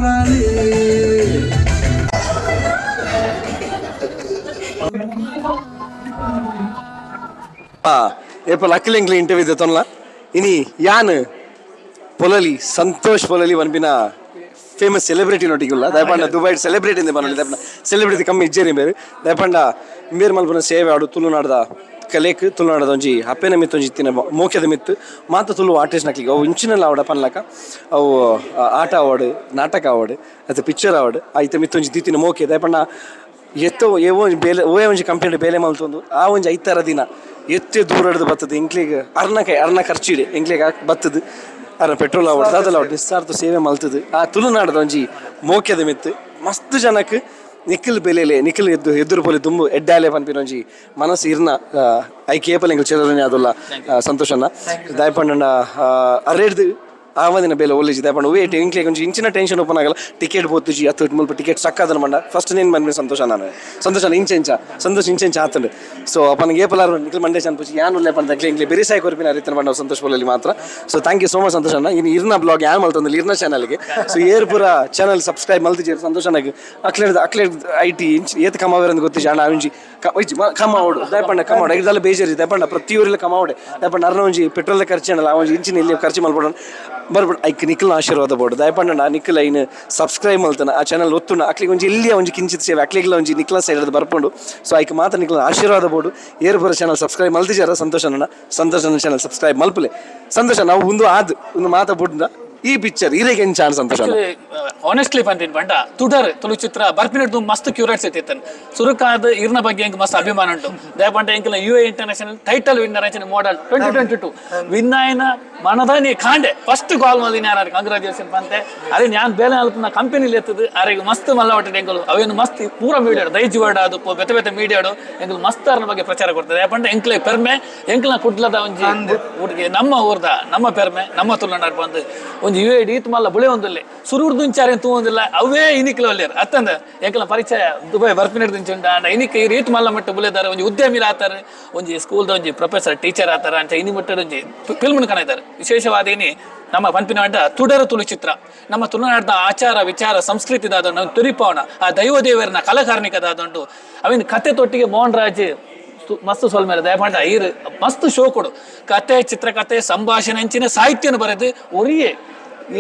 ಮಾರಾಲಿ. ಆ ಏಪ ಲಕ್ಕಲಿ ಎಂಕ್ಲೆ ಇಂಟರ್ವ್ಯೂ ದೆತ್ತೊನ್ಲ. ಇನಿ ಯಾನ್ ಪೊಲಲಿ, ಸಂತೋಷ್ ಪೊಲಲಿ ಪನ್ಪಿನ ಫೇಮಸ್ ಸೆಲೆಬ್ರಿಟಿ ನೊಟ್ಟಿಗುಲ್ಲ. ದಯಪಂಡ ದುಬೈ ಸೆಲೆಬ್ರಿಟಿ ಇಂದ ಪನೊಲಿ. ದಯಪಂಡ ಸೆಲೆಬ್ರಿಟಿ ಕಮ್ಮಿ ಇಜ್ಜೇರಿ ಬೇರು. ದಯಪಂಡ ಮೇರ್ ಮಲ್ಪುನ ಸೇವೆ ಆಡು ತುಳುನಾಡ್ದ ಕಲೇಕ್, ತುಳುನಾಡದ ಒಂಜಿ ಅಪ್ಪೆನ ಮಿತ್ತು ಒಂಜಿ ಇತ್ತಿನ ಮೋಕ್ಯದ ಮಿತ್ತು ಮಾತ ತುಳು ಆರ್ಟಿಸ್ಟ್ ನಕ್ಲಿಗೆ ಅವು ಇಂಚಿನೆಲ್ಲ ಆವಡ ಪನ್ಲಕ ಅವು ಆಟ ಆವಡ್, ನಾಟಕ ಆವಡ್, ಅತ್ತ ಪಿಕ್ಚರ್ ಆವಡ್, ಐತ ಮಿತ್ತು ಒಂಜಿ ದೀತಿನ ಮೋಕೆ. ದಯಪಂಡ ಎತ್ತೋ ಏವೋ ಒಂಜಿ ಬೇಲೆ, ಓಯೇ ಒಂಜಿ ಕಂಪನಿ ಬೇಲೆ ಮಲ್ತೊಂದು ಆ ಒಂಜಿ ಐತಾರ ದಿನ ಎತ್ತೆ ದೂರಡ್ದು ಬತ್ತದ. ಎಂಕ್ಲೆಗ್ ಅರ್ನ ಕೈ ಅರ್ನ ಖರ್ಚಿಡೆ ಎಂಕ್ಲೆಗ್ ಬತ್ತದು ಅರ್ನ ಪೆಟ್ರೋಲ್ ಆವಡ್, ದಾದಲ ಆವಡ್, ನಿಸ್ಸಾರ್ಥ ಸೇವೆ ಮಲ್ತದು ಆ ತುಳುನಾಡದ ಒಂಜಿ ಮೋಕ್ಯದ ಮಿತ್ತು ಮಸ್ತ್ ಜನಕ್ ನಿಖಿಲ್ ಬೆಲೆಲೆ ನಿಖಿಲ್ ಎದ್ದು ಎದುರು ಪೊಲಿ ದುಂಬು ಎಡ್ಡಾಲೆ ಪನ್ಪಿನ ಒಂಜಿ ಮನಸ್ಸು ಇರ್ನ. I ಕೇಪಲ್ ಎಂಕುಲು ಚೆರೊನಿ ಆದುಲ್ಲ ಸಂತೋಷನ. ದಾಯಪಂಡ ಅರೇಡ್ದು ಆವದಿನ ಬೇಲೆ ಒಳ್ಳೆ ದಾಯಪಂಡ ವೇಟ್ ಎಂಕ್ಲೆಗ್ ಒಂಜಿ ಇಂಚಿನ ಟೆನ್ಷನ್ ಓಪನ್ ಆಗಲ್ಲ, ಟಿಕೆಟ್ ಪೋತುಜಿ ಅತ್ತು ಮುಲ್ಪ ಟಿಕೆಟ್ ಸಕ್ಕದನ ಮಂಡ. ಫಸ್ಟ್ ನೇನು ಬಂದ್ಮೇಲೆ ಸಂತೋಷ, ನಾನು ಸಂತೋಷ ಇಂಚ ಇಂಚ ಸಂತೋಷ ಇಂಚ ಇಂಚ ಆತಂಡು. ಸೊ ಅಪ್ಪನಿಗೆ ಏಪಲಾರು ನಿಖಿಲ್ ಮಂಡೇಶ್ ಅನ್ಪುಜಿ ಯಾನ್ ಉಲ್ಲೆ ಪಂಡ ಎಂಕ್ಲೆ ಬೆರಿಸಾಯಿ ಕೊರ್ಪಿನ ರೀತಿನ ಬಂಡ ಸಂತೋಷ ಪೊಲಲಿ ಮಾತ್ರ. So thank you so much ಸಂತೋಷ ಅಣ್ಣ. ಇನ್ನು ಇರ್ನ ಬ್ಲಾಗ್ ಯಾನ್ ಮಲ್ತೊಂದು ಇರ್ನ ಚಾನಲ್ಗೆ. ಸೊ ಏರ್ ಪೂರ ಚಾನಲ್ ಸಬ್ಸ್ಕ್ರೈಬ್ ಮಲ್ತಿಜೇರು ಸಂತೋಷನಾಗ ಅಕ್ಲೇಡ್ ಅಕ್ಲೇಡ್ I T ಇಂಚ್ ಏತ್ ಕಮಾವೇರಂದು ಗೊತ್ತಿಜ ಅಣ್ಣ. ಒಂಜಿ ಒಯ್ಜಿ ಕಮಾವಡು ದಯಪಂಡ ಕಮಾವಡು ಐದಲ್ಲ ಬೇಜಾರಿ. ದಯಪಂಡ ಪ್ರತಿ ಊರಲ್ಲಿ ಕಮಾವಡೆ. ದಯಪಂಡ ಅರ್ನ ಒಂಜಿ ಪೆಟ್ರೋಲ್ ಖರ್ಚು ಅಣ್ಣಲ್ಲ, ಆ ಒಂಜಿ ಇಂಚಿನ ಇಲ್ಲಿ ಖರ್ಚು ಮಲ್ಪಡ ಬರ್ಬಿಡ್. ಐಕ್ ನಿಖಲ್ನ ಆಶೀರ್ವಾದ ಬೋಡು. ದಯಪಂಡ ನಿಖಲ್ ಐನ್ ಸಬ್ಸ್ಕ್ರೈಬ್ ಮಲ್ತನ ಆ ಚಾನಲ್ ಒತ್ತುಂಡ ಅಕ್ಲಿಗೆ ಒಂಜಿ ಇಲ್ಲಿಯ ಒಂಜಿ ಕಿಂಚಿತ್ ಸೇವೆ ಅಕ್ಲಿಗ್ಲ ಒಂಜಿ ನಿಖಲ ಸೈಡ್ ಬರ್ಪುಂಡು. ಸೊ ಐಕ್ ಮಾತ್ರ ನಿಖಲ್ನ ಆಶೀರ್ವಾದ ಬೋಡು. ಏರ್ ಪೂರ ಚಾನಲ್ ಸಬ್ಸ್ಕ್ರೈಬ್ ಮಲ್ತಿಜಾರ ಸಂತೋಷನ, ಸಂತೋಷನ ಚಾನಲ್ ಸಬ್ಸ್ಕ್ರೈಬ್ ಮಲ್ಪುಲೆ. ಸಂತೋಷ, ನಾವು ಒಂದು ಆದ್ ಒಂದು ಮಾತ ಬುಡ್ದ ಈ ಪಿಕ್ಚರ್ ಇರೆಗೆ ಎಂಚಾನ್ ಸಂತೋಷ? ಆನೆಸ್ಟ್ಲಿ ಪಂಪಿನ ಪಂಡ ತುಡರ್ ತುಳು ಚಿತ್ರ ಬರ್ಪಿನಡ್ದು ಮಸ್ತ್ ಕ್ಯೂರೇಟ್ಸ್ ಇತ್ತಿತ್ತನ್. ಸುರುಕಾದ ಇರ್ನ ಬಗ್ಗೆ ಎಂಕ್ ಮಸ್ತ್ ಅಭಿಮಾನ ಉಂಟು. ದಯಪಂಡ ಎಂಕಲ U A international title winner ಅಂಚಿನ ಮಾಡೆಲ್ 2022 ವಿನ್ ಆಯಿನ ಮನದಾನಿ ಕಾಂಡೆ ಫಸ್ಟ್ ಕಾಲ್ ಮಲ್ದಿನ ಯಾರು ಕಂಗ್ರಾಚುಲೇಷನ್ ಪಂತೆ. ಅರೆ ഞാൻ ಬೇಲೆ ಅಲ್ಪನ ಕಂಪನಿ ಎತ್ತದು ಅರೆಗ್ ಮಸ್ತ್ ಮಲ್ಲ ಒಟ್ಟಿಗೆ ಎಂಕಲು ಅವೇನು ಮಸ್ತ್ ಪೂರ ಮೀಡಿಯಾಡು ದೈಜಿ ವರ್ಡ್ ಅದು ಬೆತೆ ಬೆತೆ ಮೀಡಿಯಾಡು ಎಂಕಲು ಮಸ್ತ್ ಅರ್ನ ಬಗ್ಗೆ ಪ್ರಚಾರ ಕೊಡ್ತದೆ. ಯಾಕಂದ್ರೆ ಎಂಕ್ಲೆ ಪೆರ್ಮೆ, ಎಂಕ್ಲ ಕುಡ್ಲದ ಒಂಜಿ ಊರಿಗೆ, ನಮ್ಮ ಊರ್ದ ನಮ್ಮ ಪೆರ್ಮೆ, ನಮ್ಮ ತುಳುನಾಡ್ ಬಂದು ಒಂಜಿ ಯು ಎ ಈತ್ ಮಲ್ಲ ಬುಳೆ ಒಂದಿಲ್ಲ. ಸುರುರ್ದುಂಚಾರೆ ತೂವೊಂದಿಲ್ಲ, ಅವೇ ಇನಿಕ್ಲ ಒಲ್ಲೇರು ಅತ್ತಂದ. ಎಂಕಲ ಪರಿಚಯ ದುಬೈ ಬರ್ಪಿನಡ್ದು ಉಂಡ. ಅಂಡ ಇನಿಕ್ ಈ ರೀತ್ ಮಲ್ಲ ಮಟ್ಟ ಬುಲೆದಾರೆ. ಒಂಜಿ ಉದ್ಯಮಿ ಆತಾರೆ, ಒಂಜಿ ಸ್ಕೂಲ್ದ ಒಂಜಿ ಪ್ರೊಫೆಸರ್ ಟೀಚರ್ ಆತಾರ ಅಂತ ಇನಿ ಮಟ್ಟದ ಒಂಜಿ ಫಿಲ್ಮ್ ಕಾಣಿದ್ದಾರೆ. ವಿಶೇಷವಾದ ಇನಿ ನಮ್ಮ ಪನ್ಪಿನ ಅಂಡ ತುಡರು ತುಳು ಚಿತ್ರ ನಮ್ಮ ತುಳುನಾಡಿನ ಆಚಾರ ವಿಚಾರ ಸಂಸ್ಕೃತಿ ದಾದ ನಾವು ತುರಿಪವಣ ಆ ದೈವ ದೇವರನ ಕಲಕಾರ್ಣಿಕದಾದುಂಟು. ಅವಿನ ಕತೆ ತೊಟ್ಟಿಗೆ ಮೋಹನ್ ರಾಜ್ ಮಸ್ತ್ ಸೊಲ್ ಮೇಲೆ ದಯಪಾಂಡ ಈರ್ ಮಸ್ತ್ ಶೋ ಕೊಡು. ಕತೆ, ಚಿತ್ರಕಥೆ, ಸಂಭಾಷಣೆ ಅಂಚಿನ ಸಾಹಿತ್ಯನ ಬರೆದು ಒರಿಯೇ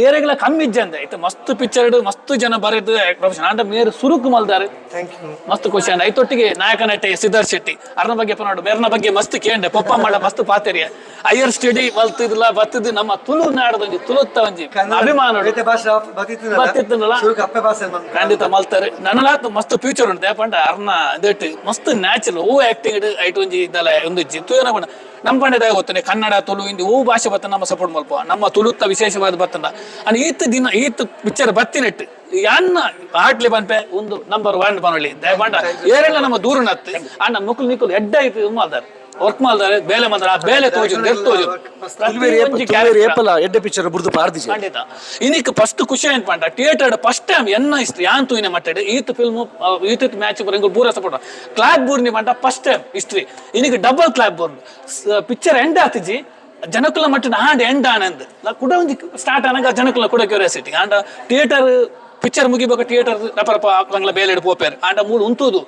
ಏರೆಗಳ ಕಮ್ಮಿ ಇಜ್ಜಂದೆ ಇತ್ತೆ ಮಸ್ತ್ ಪಿಕ್ಚರ್ ಮಸ್ತ್ ಜನ ಬರೆದು ಪ್ರೊಫೆಷನ್ ಆಂಡ ಮೇರು ಸುರುಕು ಮಲ್ದಾರೆ. Thank you. ಮಸ್ತ್ ಖುಷಿ ಅಂಡ. ಐತೊಟ್ಟಿಗೆ ನಾಯಕ ನಟೆ ಸಿದ್ಧಾರ್ಥ್ ಶೆಟ್ಟಿ ಅರ್ನ ಬಗ್ಗೆ ಪನೋಡು. ಬೇರ್ನ ಬಗ್ಗೆ ಮಸ್ತ್ ಕೇಂಡೆ ಪೊಪ್ಪ ಮಳ್ಳ ಮಸ್ತ್ ಪಾತೆರಿಯ. ಹೈಯರ್ ಸ್ಟಡಿ ಮಲ್ತಿದ್ಲ ಬತ್ತಿದ್ದು ನಮ್ಮ ತುಳುನಾಡದ ಒಂಜಿ ತುಳುತ್ತ ಒಂಜಿ ಅಭಿಮಾನ ಉಂಟು. ಬೇತೆ ಭಾಷೆ ಬತ್ತಿತ್ತಲ್ಲ. ಬತ್ತಿತ್ತಲ್ಲ. ಸುರುಕು ಅಪ್ಪೆ ಭಾಷೆ ಬಂತು. ಖಂಡಿತ ಮಲ್ತಾರೆ. ನನಲಾತ್ ಮಸ್ತ್ ಫ್ಯೂಚರ್ ಉಂಟು. ಯಾಪಂಡ ಅರ್ನ ಇದೆಟ್ ಮಸ್ತ್ ನ್ಯಾಚುರಲ್ ಹೂ ಆಕ್ಟಿಂಗ್ ಐಟ್ ಒಂಜಿ ಇದಲ್ಲ ಒಂದು ಜಿತ್ತು ಪಂಡ ನಮ್ಮ ಪಂಡದಾಗ ಗೊತ್ತನೆ. ಕನ್ನಡ, ತುಳು, ಹಿಂದಿ ಹೂ ಭಾಷೆ ಬತ್ತ ನಮ್ಮ ಸಪೋರ್ಟ್ ಮಲ್ಪ. ನಮ್ಮ ತುಳುತ್ತ ವಿಶೇಷವಾದ ಬತ್ತಂಡ ಅಂಡ್ ಈತ್ ದಿನ ಈತ್ ಪಿಕ್ಚರ್ ಬತ್ತಿನೆಟ್ ಯಾನ್ನ ಆಟ್ಲಿ ಪನ್ಪೆ ಒಂದು ನಂಬರ್ ಒನ್ ಪನೊಳ್ಳಿ. ದಯಪಂಡ ಏರೆಲ್ಲ ನಮ್ಮ ದೂರ ನತ್ತು ಅಣ್ಣ ಮುಕುಲ್ ನಿಕುಲ್ ಎಡ್ಡ ಐತು ಮಲ್ದಾರೆ, ವರ್ಕ್ ಮಲ್ದಾರೆ, ಬೇಲೆ ಮಲ್ದಾರೆ. ಆ ಬೇಲೆ ತೋಜು ದೆರ್ ತೋಜು ಪ್ರತಿ ಒಂಜಿ character. ಏಪಲ ಎಡ್ಡೆ ಪಿಕ್ಚರ್ ಬುಡ್ದು ಪಾರ್ದಿಜೆ. ಖಂಡಿತ. ಇನಿಕ್ ಫಸ್ಟ್ ಖುಷಿ ಏನ್ ಪಂಡ theatre first time ಎನ್ನ ಇಷ್ಟ ಯಾನ್ ತೂಯಿನ ಮಟ್ಟಡ್ ಈತ್ ಫಿಲ್ಮ್ ಈತ್ ಮ್ಯಾಚ್ ಎಂಕುಲು ಪೂರ ಸಪೋರ್ಟ್ ಕ್ಲಾಪ್ ಬೂರ್ನಿ ಪಂಡ first time history. ಇನಿಕ್ double clap ಬೂರ್ನು. Picture end ಆತಿಜಿ, ಜನಕುಲ ಮಟ್ಟಿನ ಆಂಡ್ ಎಂಡ್ ಆನಂದ್ ಕುಡ ಒಂಜಿ ಸ್ಟಾರ್ಟ್ ಆನಾಗ ಜನಕುಲ ಕೂಡ curiosity. And theatre picture ಮುಗಿಬೇಕು, ಥಿಯೇಟರ್ ರಪ ರಪ ಅಕ್ಲಂಗ್ಲ ಬೇಲೆ ಪೋಪೇರ್. ಆಂಡ ಮೂಲು ಉಂತುದು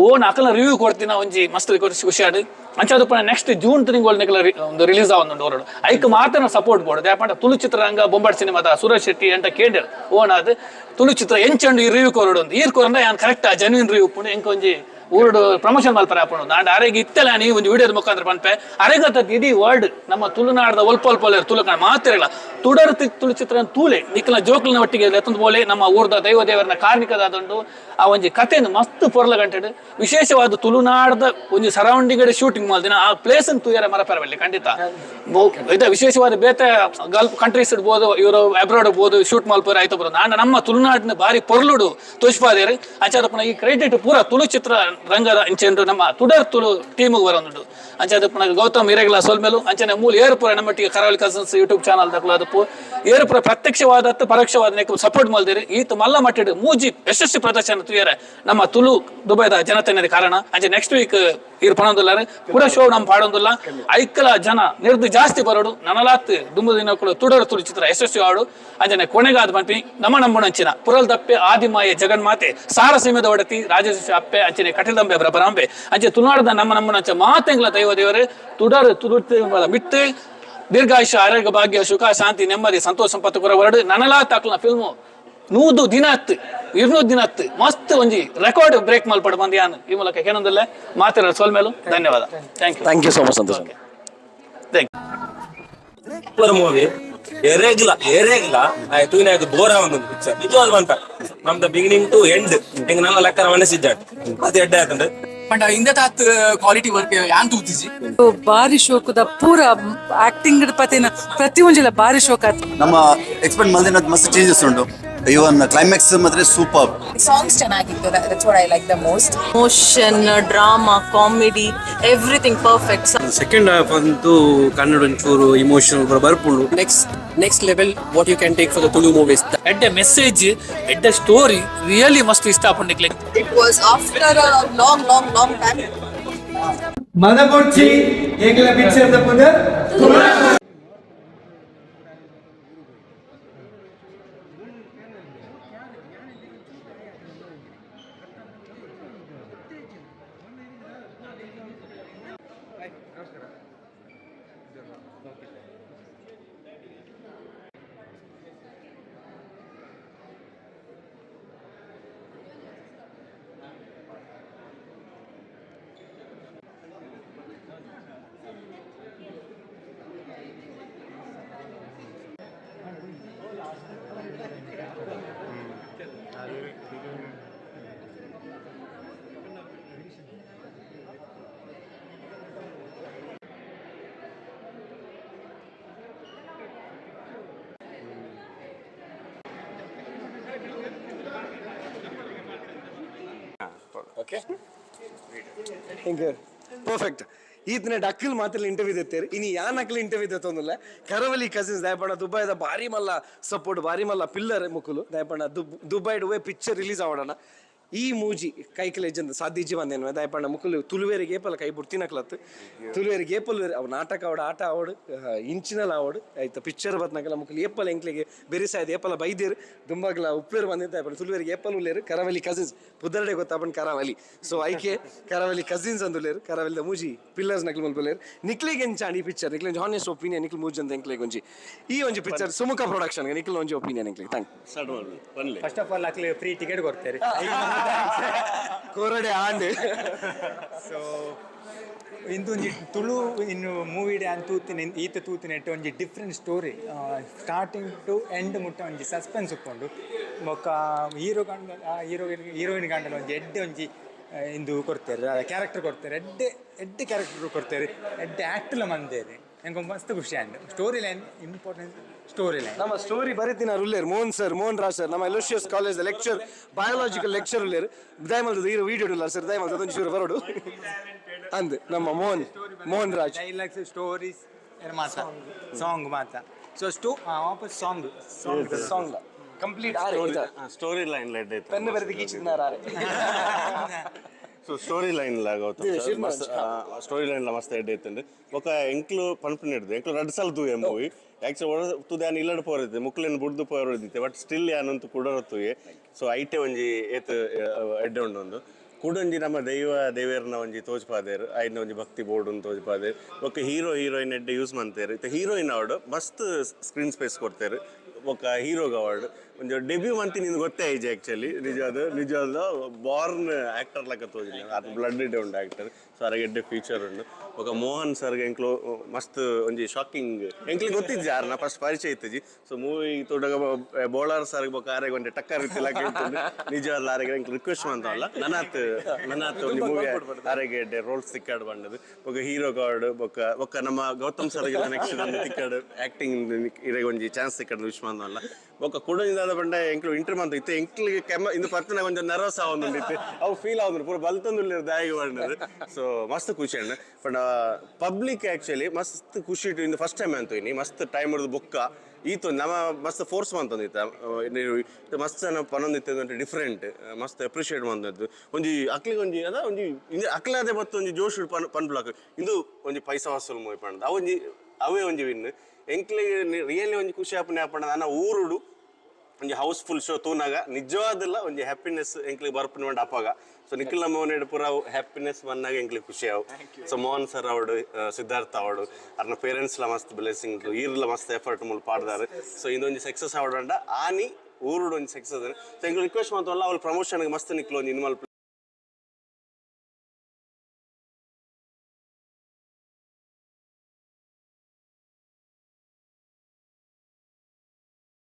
ಓನ್ ಅಕಲ್ನ ರಿವ್ಯೂ ಕೊಡ್ತಿನ ಒಂಜಿ ಮಸ್ತ್ ಖುಷಿ ಆಡ್. ಅಂಚಾದ ನೆಕ್ಸ್ಟ್ ಜೂನ್ ತಿಂಗಳು ನಿಕಲ ಒಂದು ರಿಲೀಸ್ ಆವೊಂದುಂಡು ಹೊರಡು. ಐಕ್ ಮಾತ್ರ ಸಪೋರ್ಟ್ ಬೋಡು. ದಾಯೆಪಂಡ ತುಳು ಚಿತ್ರರಂಗ ಬೊಂಬಾಟ್ ಸಿನಿಮಾದ ಸುರೇಶ್ ಶೆಟ್ಟಿ ಅಂತ ಕೇಂದ್ರ ಓನ್ ಅದು ತುಳು ಚಿತ್ರ ಎಂಚಂಡು ಈ ರಿವ್ಯೂ ಕೊರಡು ಒಂದು ಈರ್ ಕೊರಂಡ ಯಾನ್ correct genuine review ಉಪ್ಪುಂಡು. ಎಂಕ್ ಒಂಜಿ ಊರುಡು ಪ್ರಮೋಷನ್ ಮಲ್ಪರೆ ಆಪುಂಡು. ಆಂಡ ಅರೆಗ್ ಇತ್ತೆಲ ನೀ ಒಂಜಿ ವಿಡಿಯೋದ ಮುಖಾಂತರ ಪನ್ಪೆ. ಅರೆಗತ್ತ ಇಡೀ ವರ್ಲ್ಡ್ ನಮ್ಮ ತುಳುನಾಡದ ಒಲ್ಪ ಒಲ್ಪ ತುಳು ಮಾತ್ರ ಇಲ್ಲ. ತುಡರ್ ತುಳು ಚಿತ್ರ ತೂಲೆ, ನಿಕ್ಕಲ ಜೋಕುಲ್ನ ಒಟ್ಟಿಗೆ ಲೆತ್ತೊಂದು ಬೋಲೆ. ನಮ್ಮ ಊರ್ದ ದೈವ ದೇವರನ ಕಾರ್ಣಿಕದಾದುಂಡು. ಆ ಒಂಜಿ ಕಥೆನ್ ಮಸ್ತ್ ಪೊರ್ಲ ಗಂಟೆಡ್ ವಿಶೇಷವಾದ ತುಳುನಾಡದ ಒಂಜಿ ಸರೌಂಡಿಂಗ್ ಶೂಟಿಂಗ್ ಮಲ್ದಿನ ಆ ಪ್ಲೇಸ್ ತೂಯರ ಮರಪರವಲ್ಲಿ ಖಂಡಿತ. ಇದ ವಿಶೇಷವಾದ ಬೇತೆ ಗಲ್ಫ್ ಕಂಟ್ರೀಸ್ ಇಡ್ಬೋದು, ಇವರು ಅಬ್ರಾಡ್ ಇರ್ಬೋದು, ಶೂಟ್ ಮಲ್ಪರ ಆಯ್ತು ಬರೋದು. ಆಂಡ ನಮ್ಮ ತುಳುನಾಡಿನ ಬಾರಿ ಪೊರ್ಲುಡು ತೋಜ್ಪಾದೇರು. ಆಚಾರಪ್ಪನ ಈ ಕ್ರೆಡಿಟ್ ಪೂರ ತುಳು ಚಿತ್ರ. ರಂಗದ ಇಂಚೆಂಡು ನಮ್ಮ ತುಡರ್ ತುಳು ಟೀಮ್ ಬರೊಂದುಂಡು. ಅಂಚಾದ ಪುನಗ ಗೌತಮ್ ಇರೆಗ್ಲ ಸೊಲ್ಮೆಲು. ಅಂಚನೆ ಮೂಲ ಏರ್ಪುರ ನಮ್ಮಟ್ಟಿಗೆ ಕರಾವಳಿ ಕಸನ್ಸ್ ಯೂಟ್ಯೂಬ್ ಚಾನಲ್ ದಕ್ಲಾದಪ್ಪು ಏರ್ಪುರ ಪ್ರತ್ಯಕ್ಷವಾದತ್ತು ಪರೋಕ್ಷವಾದ ಸಪೋರ್ಟ್ ಮಲ್ದಿರಿ. ಈತ ಮಲ್ಲ ಮಟ್ಟಿಡ್ ಮೂಜಿ ಯಶಸ್ವಿ ಪ್ರದರ್ಶನ ತೂಯರೆ ನಮ್ಮ ತುಳು ದುಬೈದ ಜನತೆನ ಕಾರಣ. ಅಂಚೆ ನೆಕ್ಸ್ಟ್ ವೀಕ್ ಇರ್ ಪಣೊಂದುಲ್ಲಾರ ಪೂರ ಶೋ ನಮ್ ಪಾಡೊಂದುಲ್ಲ. ಐಕಲ ಜನ ನಿರ್ದು ಜಾಸ್ತಿ ಬರೋಡು ನನಲಾತ್ ದುಂಬು ದಿನಕ್ಕೂ ತುಡರ್ ತುಳು ಚಿತ್ರ ಯಶಸ್ವಿ ಆಡು. ಅಂಚನೆ ಕೊನೆಗಾದ ಪನ್ಪಿ ನಮ್ಮ ನಂಬುಣಂಚಿನ ಪುರಲ್ ದಪ್ಪೆ ಆದಿಮಾಯೆ ಜಗನ್ಮಾತೆ ಸಾರಸೀಮೆದ ಒಡತಿ ರಾಜೇಶ ಅಪ್ಪೆ ಅಂಚನೆ ಕಟಿಲಂಬೆ ಬ್ರಬರಾಂಬೆ ಅಂಚೆ ತುಳುನಾಡದ ನಮ್ಮ ನಂಬುಣಂಚ ಮಾತೆಂಗ್ಲ ದೈವ ದೇವರೇ ತುಡರ್ ತುಳು ಮಿತ್ತು ದೀರ್ಘಾಯುಷ್ಯ ಆರೋಗ್ಯ ಭಾಗ್ಯ ಸುಖ ಶಾಂತಿ ನೆಮ್ಮದಿ ಸಂತೋಷ ಸಂಪತ್ತು ಕೊರ ಹೊರಡು ನನಲಾ ತಾಕ್ಲನ ಫಿಲ್ಮು 100 ದಿನ ಹತ್ತು 200 ದಿನ ಹತ್ತು ಮಸ್ತ್ ಒಂಜಿ ರೆಕಾರ್ಡ್ ಬ್ರೇಕ್ ಮಲ್ಪಡು ಬಂದು ಯಾನ್ ಈ ಮೂಲಕ ಏನೊಂದಿಲ್ಲ ಮಾತಾಡ ಸೋಲ್ಮೇಲು. ಧನ್ಯವಾದ. Thank you. Thank you so much Santosh. Thank super movie. ಎರೆಗ್ಲ ಎರೆಗ್ಲ ತೂಯಿನಾಗ ಬೋರ್ ಆವೊಂದು ಪಿಕ್ಚರ್ ನಿಜವಾದ ಬಂತ from the beginning to end. ಎಂಗ್ ನನ್ನ ಲೆಕ್ಕ ಮನಸ್ಸಿದ್ದಾಡ್ ಅದು ಎಡ್ಡೆ ಆತಂಡ್. ಪಂಡ ಇಂದ ತಾತ್ ಕ್ವಾಲಿಟಿ ವರ್ಕ್ ಯಾನ್ ತೂತಿಜಿ. ಬಾರಿ ಶೋಕುದ ಪೂರ ಆಕ್ಟಿಂಗ್ ಪತಿನ ಪ್ರತಿ ಒಂಜಿಲ ಬಾರಿ ಶೋಕ ಆತ್. ನಮ್ಮ ಎಕ್ಸ್ಪೆಕ್ಟ್ ಮಲ್ದಿನ ಮಸ್ತ್ ಚೇಂಜಸ್ ಉಂಟು. ಇವನ್ ಕ್ಲೈಮ್ಯಾಕ್ಸ್ ಮಾತ್ರ ಸೂಪರ್. ಸಾಂಗ್ಸ್ ಚೆನ್ನಾಗಿತ್ತು. That's what I like the most. Emotion, drama, comedy, everything perfect. Second half ಅಂತೂ ಕನ್ನಡ ಒಂಚೂರು ಇಮೋಷನಲ್ ಬರ್ಪುಂಡು. Next next level what you can take for the Tulu movies. ಎಡ್ಡೆ ಮೆಸೇಜ್, ಎಡ್ಡೆ ಸ್ಟೋರಿ, ರಿಯಲಿ ಮಸ್ತ್ ಇಷ್ಟ ಆಪುಂಡು. It was after a long, long, long time. ಮನಬೊಡ್ಚಿ ಎಂಗ್ಲ ಪಿಕ್ಚರ್ ತಪ್ಪುದ. ಹಿಂಗೆ ಪರ್ಫೆಕ್ಟ್. ಈತನ ಡಕ್ಕಲ್ ಮಾತ್ರ ಇಂಟರ್ವ್ಯೂ ದೆತ್ತೇರು. ಇನಿ ಯಾನ್ ಅಕ್ಲ್ ಇಂಟರ್ವ್ಯೂ ದೆತ್ತೊಂದಿಲ್ಲ. ಕರವಲಿ ಕಸಿನ್ಸ್ ದಯಪಂಡ ದುಬೈದ ಬಾರಿ ಮಲ್ಲ ಸಪೋರ್ಟ್, ಬಾರಿ ಮಲ್ಲ ಪಿಲ್ಲರ್ ಮುಕುಲು. ದಯಪಂಡ ದುಬೈಡ್ ಒವೇ ಪಿಕ್ಚರ್ ರಿಲೀಸ್ ಆವಡಣ ಈ ಮೂಜಿ ಕೈಕಲ್ ಎಜ್ಜಂದ ಸಾಧ್ಯಜಿ ಬಂದೇನು. ದಯಪಂಡ ಮುಕುಲು ತುಳುವೇರಿಗೆ ಏಪಲ ಕೈ ಬುಡ್ತಿನಕ್ಲತ್ತು. ತುಳುವೇರಿಗೆ ಏಪಲ್ ಅವು ನಾಟಕ ಆವಡು, ಆಟ ಆವಡು, ಇಂಚಿನಲ ಆವಡು ಆಯ್ತು. ಪಿಕ್ಚರ್ ಬತ್ನಕಲ ಮುಕುಲು ಏಪಲ ಎಂಕ್ಲೆಗೆ ಬೆರಿಸಾಯ್ದು ಏಪಲ ಬೈದೇರು ದುಂಬಾಗ್ಲ ಉಪ್ಪೇರು ಬಂದಿದ್ದ. ದಯಪಂಡ ತುಳುವೇರಿಗೆ ಏಪಲ್ ಉಲ್ಲೇರು. ಕರಾವಳಿ ಕಸಿನ್ಸ್ ಪುದರ್ಡೆ ಗೊತ್ತಾಪನ್ ಕರಾವಳಿ. ಸೊ ಐಕೆ ಕರಾವಳಿ ಕಸಿನ್ಸ್ ಅಂದುಲೇರು. ಕರಾವಳಿದ ಮೂಜಿ ಪಿಲ್ಲರ್ಸ್ ನಕ್ಲು ಮಲ್ಪಲೇರು. ನಿಕ್ಲಿಗೆ ಎಂಚಾಂಡ್ ಈ ಪಿಕ್ಚರ್? ನಿಕ್ಲೆ ಒಂಜಿ ಹಾನೆಸ್ಟ್ ಒಪಿನಿಯನ್. ನಿಕ್ಲು ಮೂಜಿ ಅಂತ ಎಂಕ್ಲೆಗ್ ಒಂಜಿ ಈ ಒಂಜಿ ಪಿಕ್ಚರ್ ಸುಮುಖ ಪ್ರೊಡಕ್ಷನ್ ನಿಕ್ಲು ಒಂಜಿ ಒಪಿನಿಯನ್ ಎಂಕ್ಲೆಗ್. Thank. First of all ಅಕ್ಲೆ ಫ್ರೀ ಟಿಕೆಟ್ ಕೊಡ್ತಾರೆ. ಕೋರಡೆ ಆಂಡ್. ಸೊ ಇಂದೊಂಜಿ ತುಳು ಇನ್ನು ಮೂವಿ ಡ್ಯಾನ್ ತೂತಿನ ಈತ ತೂತಿನೆಟ್ ಒಂಜಿ different story, starting to end ಮುಟ್ಟ ಒಂಜಿ ಸಸ್ಪೆನ್ಸ್ ಉಪ್ಪುಂಡು. ಬೊಕ್ಕ ಹೀರೋ ಗಂಡ ಹೀರೋ ಹೀರೋಯಿನ್ ಗಂಡಲ ಒಂಜಿ ಎಡ್ಡೆ ಒಂಜಿ ಇಂದು ಕೊಡ್ತಾರೆ, ಕ್ಯಾರೆಕ್ಟರ್ ಕೊಡ್ತಾರೆ. ಎಡ್ಡೆ ಎಡ್ಡೆ ಕ್ಯಾರೆಕ್ಟರ್ ಕೊಡ್ತಾರೆ, ಎಡ್ಡೆ ಆ್ಯಕ್ಟ್ಲ ಮಂದೇರು. ಎಂಕ್ ಮಸ್ತ್ ಖುಷಿ and story line important story line. ನಮ್ಮ ಸ್ಟೋರಿ ಬರೀತಿನ ಉಲ್ಲೇರು ಮೋಹನ್ ಸರ್, ಮೋಹನ್ ರಾಜ್ ಸರ್, ನಮ್ಮ Aloysius college lecture, biological lecture ಉಲ್ಲೇರು. ದಯಮಲ್ದ ಈರು ವೀಡಿಯೋ ಇಲ್ಲ ಸರ್, ದಯಮಲ್ದ ಅದೊಂದು ಚೂರು ಬರೋಡು ಅಂದ್ ನಮ್ಮ ಮೋಹನ್ ಮೋಹನ್ ರಾಜ್. ಡೈಲಾಗ್ಸ್, ಸ್ಟೋರೀಸ್ ಮಾತ, ಸಾಂಗ್ ಮಾತ. ಸೊ ಸ್ಟೋ ವಾಪಸ್ ಸಾಂಗ್ ಸಾಂಗ್ ಸಾಂಗ್ ಕಂಪ್ಲೀಟ್ ಆರೆ. ಸ್ಟೋರಿ ಲೈನ್ ಲೆಡ್ ಐತೆ. ಪೆನ್ ಬರೆದು ಗೀಚಿನಾರ ಆರೆ. ಸೊ ಸ್ಟೋರಿ ಲೈನ್ ಲ ಗೌತಮ್ ಸರ್ ಮಸ್ತ್ ಸ್ಟೋರಿ ಲೈನ್ ಲ ಮಸ್ತ್ ಎಡ್ಡೆ ಇತ್ತಂಡು. ಬೊಕ ಎಂಕ್ಲು ಪನ್ಪುನ ಹಿಡ್ದು ಎಂಕ್ಲು ರಡ್ಡ್ ಸಲ ತೂಯೆ ಮೂವಿ. ಆಕ್ಚುಲಿ ಒಡ ತುದೆ ಯಾನ್ ಇಲ್ಲಡ್ ಪೋರಿದ್ದೆ, ಮುಕ್ಲೆನ್ ಬುಡ್ದು ಪೋರಿದ್ದೆ. But still ಯಾನಂತೂ ಕುಡರ ತೂಯೆ. ಸೊ ಐಟೆ ಒಂಜಿ ಏತ್ ಎಡ್ಡೆ ಉಂಡು. ಒಂದು ಕುಡೊಂಜಿ ನಮ್ಮ ದೈವ ದೇವೇರ್ನ ಒಂಜಿ ತೋಜ್ಪಾದೇರ್, ಐನ ಒಂಜಿ ಭಕ್ತಿ ಬೋರ್ಡ್ ತೋಜ್ಪಾದೇರ್. ಬೊಕ್ಕ ಹೀರೋ ಹೀರೋಯಿನ್ ಎಡ್ಡೆ ಯೂಸ್ ಮಂತೇರ್. ಇತ್ತೆ ಹೀರೋಯಿನ್ ಅವಾರ್ಡ್ ಮಸ್ತ್ ಸ್ಕ್ರೀನ್ ಸ್ಪೇಸ್ ಕೊಡ್ತೇರು. ಬೊಕ್ಕ ಹೀರೋಗ್ ಅವಾರ್ಡ್ ಒಂಜಿ ಡೆಬ್ಯೂ ಮಂತಿ ನಿಂದು ಗೊತ್ತೇ ಆಯ್ಜಿ. ಆಕ್ಚುಲಿ ನಿಜವಾದ ನಿಜವಾದ ಬಾರ್ನ್ ಆಕ್ಟರ್ ಲೆಕ್ಕ ತೋಜಿಲ್ಲ. ಅದು ಬ್ಲಡ್ ಇಡ್ಡೆ ಉಂಡು ಆಕ್ಟರ್. ಸೊ ಅರೆಗೆ ಎಡ್ಡೆ ಫ್ಯೂಚರ್ ಉಂಡು. ಬೊಕ್ಕ ಮೋಹನ್ ಸರ್ಗೆ ಎಂಕ್ಲು ಮಸ್ತ್ ಒಂಜಿ ಶಾಕಿಂಗ್. ಎಂಕ್ಲು ಗೊತ್ತಿಜ್ಜಿ, ಯಾರನ್ನ ಫಸ್ಟ್ ಪರಿಚಯ ಇತ್ತಿಜಿ. ಸೊ ಮೂವಿ ತೋಟಗ ಬೋಳಾರ್ ಸರ್ಗೆ ಬೊಕ್ಕ ಆರೆಗೆ ಒಂಜಿ ಟಕ್ಕರ್ ಇತ್ತಿಲ್ಲ. ನಿಜವಾದ ಆರೆಗೆ ಎಂಕ್ಲು ರಿಕ್ವೆಸ್ಟ್ ಮಂತವಲ್ಲ, ನನಾತ್ ನನಾತ್ ಒಂಜಿ ಮೂವಿ ಆರೆಗೆ ಎಡ್ಡೆ ರೋಲ್ಸ್ ತಿಕ್ಕಾಡ್ ಬಂದದ್ದು. ಬೊಕ್ಕ ಹೀರೋ ಗಾರ್ಡ್ ಬೊಕ್ಕ ಬೊಕ್ಕ ನಮ್ಮ ಗೌತಮ್ ಸರ್ಗೆ ನೆಕ್ಸ್ಟ್ ತಿಕ್ಕಾಡು ಆಕ್ಟಿಂಗ್ ಇರೆಗೆ ಒಂಜಿ ಚಾನ್ಸ್ ತಿಕ್ಕಾಡು ವಿಶ್ ಮಂತವಲ್ಲ. ಬೊಕ್ಕ ಕುಡೊಂಜಿ ದಾದ ಪಂಡ ಎಂಕ್ಲು ಇಂಟರ್ ಮಂತ್ ಇತ್ತೆ ಎಂಕ್ಲಿಗೆ ಕೆಮ್ಮ ಇಂದು ಪತ್ತನ ಒಂಜಿ ನರ್ವಸ್ ಆವೊಂದುಂಡು ಇತ್ತೆ. ಅವು ಫೀಲ್ ಆವೊಂದುಂಡು, ಪೂರ ಬಲ್ತೊಂದುಲ್ಲೆರ್ ದಾಯೆಗ್ ಪಂಡದು. ಸೊ ಮಸ್ತ್ ಖುಷಿ ಅಣ್ಣ. ಪಂಡ ಪಬ್ಲಿಕ್ ಆಕ್ಚುಲಿ ಮಸ್ತ್ ಖುಷಿ ಇಟ್ಟು. ಇಂದು ಫಸ್ಟ್ ಟೈಮ್ ಅಂತ ಇನಿ ಮಸ್ತ್ ಟೈಮ್ ಹಿಡಿದು ಬೊಕ್ಕ ಈತ ನಮ್ಮ ಮಸ್ತ್ ಫೋರ್ಸ್ ಮಂತೊಂದಿತ್ತ. ಮಸ್ತ್ ಜನ ಪನೊಂದಿತ್ತೆ ಡಿಫ್ರೆಂಟ್, ಮಸ್ತ್ ಅಪ್ರಿಷಿಯೇಟ್ ಮಂತದ್ದು. ಒಂಜಿ ಅಕ್ಲಿಗೆ ಒಂಜಿ ಅದ ಒಂಜಿ ಇಂದು ಅಕ್ಲಾದೆ ಬತ್ತು ಒಂಜಿ ಜೋಶ್ ಪನ್ ಪನ್ಪುಲಕ್ ಇಂದು ಒಂಜಿ ಪೈಸಾ ವಸೂಲ್ ಮೂವಿ ಪಂಡ ಅವೊಂಜಿ ಅವೇ ಒಂಜಿ ವಿನ್. ಎಂಕ್ಲಿಗೆ ರಿಯಲಿ ಒಂಜಿ ಖುಷಿ ಆಪುನೆ ಆಪಂಡ ನನ್ನ ಊರುಡು ಒಂಜಿ ಹೌಸ್ಫುಲ್ ಶೋ ತೂನಾಗ ನಿಜವಾದಲ್ಲ ಒಂಜಿ ಹ್ಯಾಪಿನೆಸ್ ಎಂಕ್ಲಿಗೆ ಬರ್ಪುನ ಉಂಡು ಅಪಗ. ಸೊ ನಿಖಿಲ್ ಮೋಹನ್ ಪೂರ ಹ್ಯಾಪಿನೆಸ್ ಬಂದಾಗ ಎಂಕ್ಲಿಗೆ ಖುಷಿ ಆವು. ಸೊ ಮೋಹನ್ ಸರ್ ಅವಡು, ಸಿದ್ಧಾರ್ಥ ಅವಡು, ಅರ್ನ ಪೇರೆಂಟ್ಸ್ ಲ ಮಸ್ತ್ ಬ್ಲೆಸಿಂಗ್, ಈರ್ಲ ಮಸ್ತ್ ಎಫರ್ಟ್ ಮೂಲು ಪಾಡ್ದಾರೆ. ಸೊ ಇದೊಂಜಿ ಸಕ್ಸಸ್ ಆವಡಂಡ ಆನಿ ಊರುಡು ಒಂಜಿ ಸಕ್ಸಸ್. ಸೊ ಎಂಕ್ಲು ರಿಕ್ವೆಸ್ಟ್ ಮಂತಲ್ಲ, ಅವ್ಳು ಪ್ರಮೋಷನ್ ಮಸ್ತ್ ನಿಕ್ಲು ಒಂಜಿ ಇನ್ವಾಲ್ವ್.